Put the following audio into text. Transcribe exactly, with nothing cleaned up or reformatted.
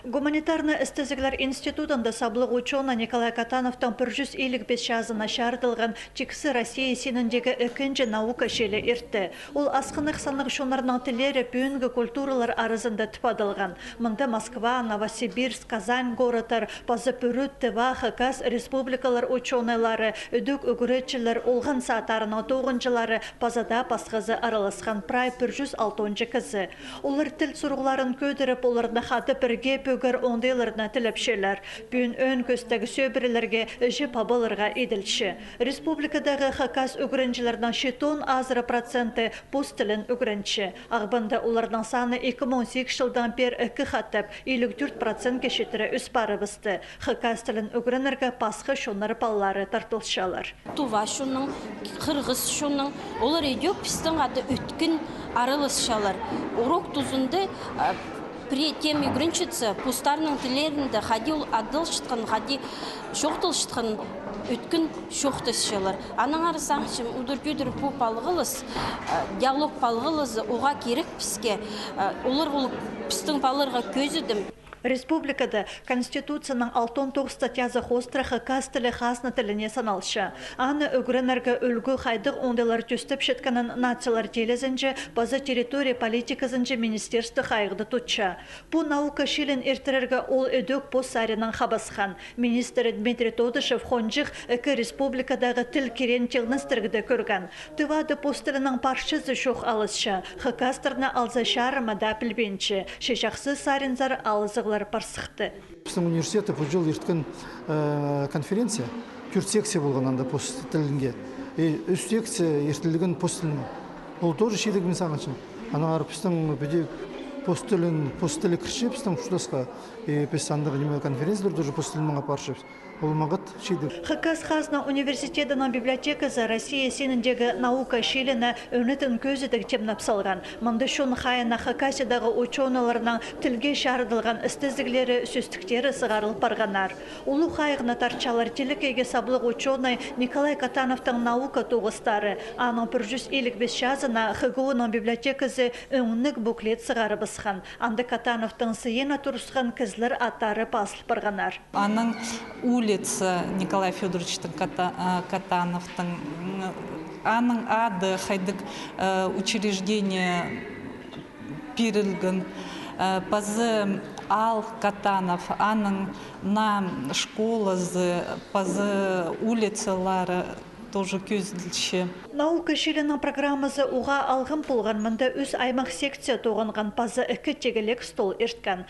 Гуманитарный істезіглер институтында саблығ учёный Николай Катановтың пір чӱс илиг пис чазына чарыдылған тиксі Россия синіндегі ікінҷі наука чилі иртті. Ол асхынах саннығ чоннарның тіллері пӱӱнгі культуралар аразында тіп адалған. Мында Москва, Новосибирск, Казань городтар, паза Пӱрӱт, Тыва, Хакас республикалар учёныйлары, ідӧк ӱгретчілер, олған садтарының тоғынҷылары, паза даа пасхазы араласхан прай пір чӱс алтонҷы кізі. Олар тіл сурығларын кӧдіріп, оларны хада пірге пӧгер оңдайларны тілепчелер. Пӱӱн ӧӧн кӧстегі сӧбірелерге іҷе-пабаларға иділче. Республикадағы хакас ӱгренҷілернің читон азыра проценті пос тілін ӱгренче. Ағбанда оларның саны ікі муң сигіс чылдаң пеер ікі хатап, илиг тӧрт процентке читіре ӧс парыбысты. Хакас тілін ӱгренерге пасха чоннар палалары тартылчалар. Тува чонның, хырғыс чонның, олар ідӧк пістің хада ӧткін араласчалар. Урок тузында, а, пірее тем ӱгренчетсе, постарының тіллерінде хайди ол адалчатхан, хайди чоохталчатхан ӧткін чоохтасчалар. Аннаңар сағынчам, удур-тӧдір пу палғалыс, а, диалог палғалызы уғаа кирек піске, а, олар ол пістің палаларға кӧзідім. Республикада Конституцияның алтон тоғыс статьязы хоостыра хакас тілі хазна тіліне саналча. Аны ӱгренерге ӱлгӱ хайдағ оңдайлар тӧстепчеткенін нациялар теелізінҷе паза территория политиказынҷа министерство хайығда тутча. Пу наука чилін иртірерге ол ідӧк пос саринаң хабасхан. Министр Дмитрий Тодышев хонҷых ікі республикадағы тіл кирен тиңнестірігде кӧрген. Тывада пос тілінің парчазы чох алысча, хакастарны алза чарыма даа пілбинче. Че чахсы саринзар алызығлар парсыхты. Пістің университетте пу чыл ирткен, э, конференция, тӧрт секция полған анда пос тілінге. И ӱс секция иртілген пос тілінең. Ол тоже чидіг, мин сағынчам. Аннаңар пістің піди пос тілін, пос тілі кірче пістің чуртасха. И піс андағ ниме конференциялар тоже пос тілінең апарчабыс. Ол мағат чидіг. Хакас хазна университедінің библиотеказы Россия синіндегі наука чиліне ӧнетін кӧзідіг тимнеп салған. Мында чон хайына Хакасиядағы учёныйларның тілге чарыдылған істезіглері, сӧстіктері сығарыл парғаннар. Улуғ хайығны тартчалар телекейге саблығ учёный Николай Катановтың наука тоғыстары. Аның пір чӱс илиг пис чазына ХГУ-ның библиотеказы ӧңніг буклет сығарыбысхан. Анда Катановтың сыйына турысхан кізілер аттары пазыл парғаннар. Аның улица Николай Фёдоровичтің Ката-, а, Катановтың, м, аның ады хайдағ, э, учреждение пирілген, э, пазы аал Катанов, аның наа школазы, пазы улицалары тоже кӧзіділче. Наука чилінің программазы уғаа алғым полған, мында ӱс аймах секция тоғынған, паза ікі тегілек стол ирткен.